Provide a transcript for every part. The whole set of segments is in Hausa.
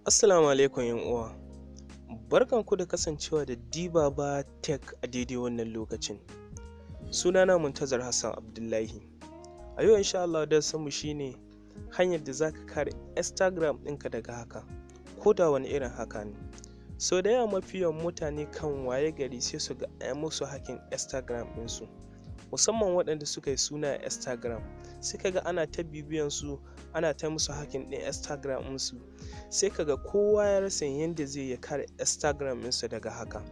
Assalamu alaikum ‘yan uwa, barkanku da kasancewa da Dibaba Tech a daidai wannan lokacin. Sunana Muntazar Hassan Abdullahi. A yau insha Allah darasinmu shine hanyar da za ka kare Instagram ɗinka daga haka, ko da wani irin haka ne. Sau da yawa mafi yawan mutane kan waye gari sai su ga an musu hacking Instagram ɗinsu, musamman waɗanda suka yi suna a Instagram, sai ka ga ana ta bibiyan su, ana ta musu hacking ɗin Instagram ɗinsu, sai ka ga kowa ya rasa yadda zai ya kare Instagram ɗinsa daga haka.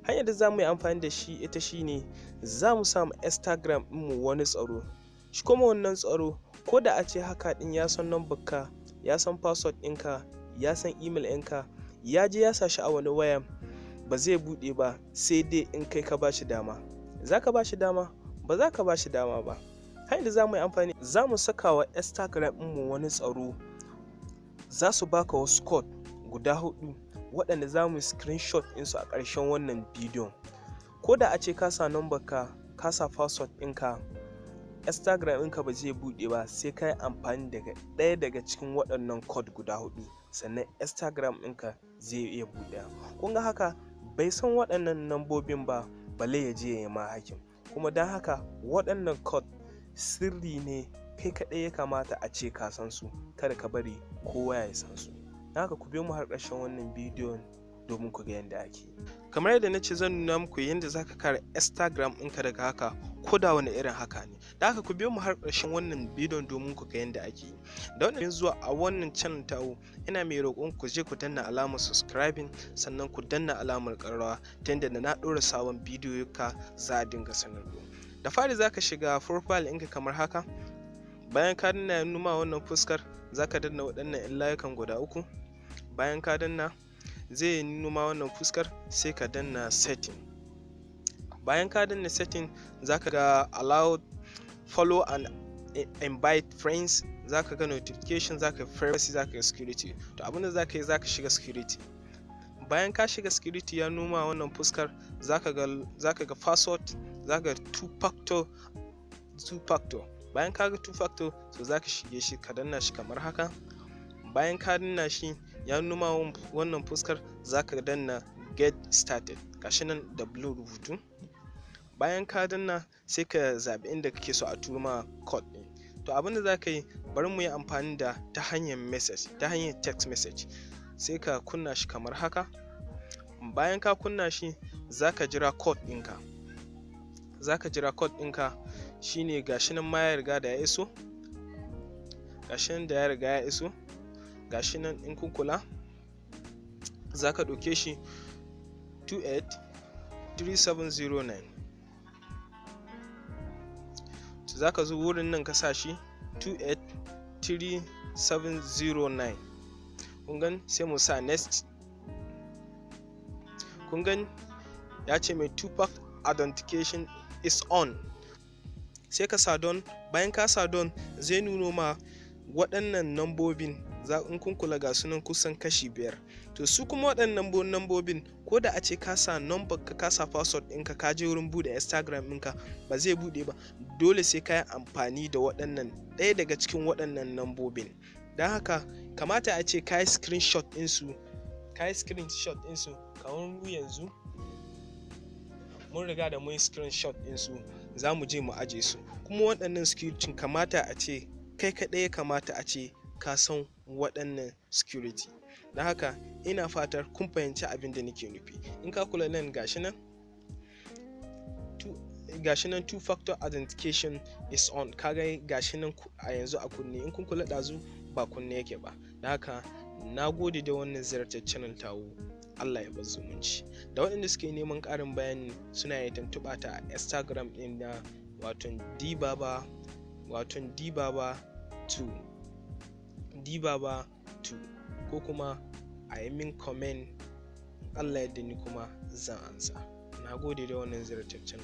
Hanyar da za mu yi amfani da shi ita shine za mu sa ma Instagram ɗinmu wani tsaro. Shi kuma wannan tsaro, ko da a ce haka ɗin ya san number ka, ya san password ɗinka, ya san email ɗinka, ya je ya sa shi a wani wayan, ba zai buɗe ba sai dai in kai ka ba shi dama. Za ka ba shi dama? Ba za ka ba shi dama ba. Hanyar da za mu yi amfani, za mu saka wa Instagram ɗinmu wani tsaro. Za su baka wasu code guda huɗu waɗanda za mu yi screenshot ɗinsu a ƙarshen wannan bidiyon. Ko da a ce ka sa number ka, ka sa password ɗinka, Instagram ɗinka ba zai buɗe ba sai ka yi amfani daga ɗaya daga cikin waɗannan code guda huɗu, sannan Instagram ɗinka zai iya buɗewa. Kun ga haka bai san waɗannan nambobin ba, balle ya je ya yi ma hacking. Kuma don haka waɗannan code sirri ne, kai kaɗai ya kamata a ce ka san su, kada ka bari kowa ya san su. Don haka ku biyo mu har ƙarshen wannan bidiyon domin ku ga yadda ake. Kamar yadda na ce, zan nuna muku yadda za ka kare Instagram ɗinka daga haka, ko da wani irin haka ne. Da haka ku biyo mu har ƙarshen wannan bidiyon domin ku ga yadda ake yi. Da wannan zuwa a wannan channel tawo, ina mai roƙon ku je ku danna alamar subscribing, sannan ku danna alamar ƙararrawa, ta yadda da na ɗora sabon bidiyo ka za a dinga sanarwa. Da fari za ka shiga profile ɗinka kamar haka. Bayan ka danna, ya nuna wannan fuskar, za ka danna waɗannan 'yan layukan guda uku. Bayan ka danna, zai nuno ma wannan fuskar, sai ka danna setting. Bayan ka danna setting, za ka ga allow follow and invite friends, za ka ga notification, za ka privacy, za ka ga security. To, abinda za ka yi, za ka shiga security. Bayan ka shiga security, ya nuna wannan fuskar, za ka ga password, za ka ga two factor. Two factor, bayan ka ga two factor, so za ka shige shi, ka danna shi kamar haka. Bayan ka danna shi, ya nuna wannan fuskar, za ka danna get started, gashi nan da blue rubutu. Bayan ka danna, sai ka zaɓi inda kake so a turo ma code ɗin. To, abin da za ka yi, bari mu yi amfani da ta hanyar message, ta hanyar text message. Sai ka kunna shi kamar haka. Bayan ka kunna shi, za ka jira code ɗinka. Za ka jira code ɗinka, shine gashi nan ma ya riga da ya iso. Gashi nan da ya riga ya iso, gashi nan. In kun kula, za ka ɗauke shi, 283709. To, za ka zo wurin nan ka sa shi, 283709. Kun gan, sai mu sa next. Kun gan ya ce mai two factor authentication is on, sai ka sa done. Bayan ka sa done, zai nuno ma waɗannan nambobin. Za in kun kula, ga sunan kusan kashi biyar. To, su kuma waɗannan nambobin, ko da a ce ka sa number ka, ka sa password ɗinka, ka je wurin buɗe Instagram ɗinka, ba zai buɗe ba. Dole sai ka yi amfani da waɗannan, ɗaya daga cikin waɗannan nambobin. Don haka kamata a ce ka yi screenshot ɗinsu, ka yi screenshot ɗinsu. Kamar mu yanzu mun riga da mun yi screenshot ɗinsu, za mu je mu aje su. Kuma waɗannan security kamata a ce kai kaɗai ya kamata a ce ka san waɗannan security. Don haka ina fatar kun fahimci abin da nake nufi. In ka kula nan, gashi nan, gashi nan, two factor authentication is on. Kaga gashi nan a yanzu a kunne. In kun kula, ɗazu ba kunne yake ba. Don haka na gode da wannan ziyartar channel tawo. Allah ya bar zumunci. Da waɗanda suke neman ƙarin bayani, suna iya tuntuɓa ta a Instagram ɗin na, wato Dibaba, wato Dibaba 2, Dibaba 2, ko kuma a yi min comment. Allah yadda ni kuma zan ansa. Na gode da wannan ziyartar channel.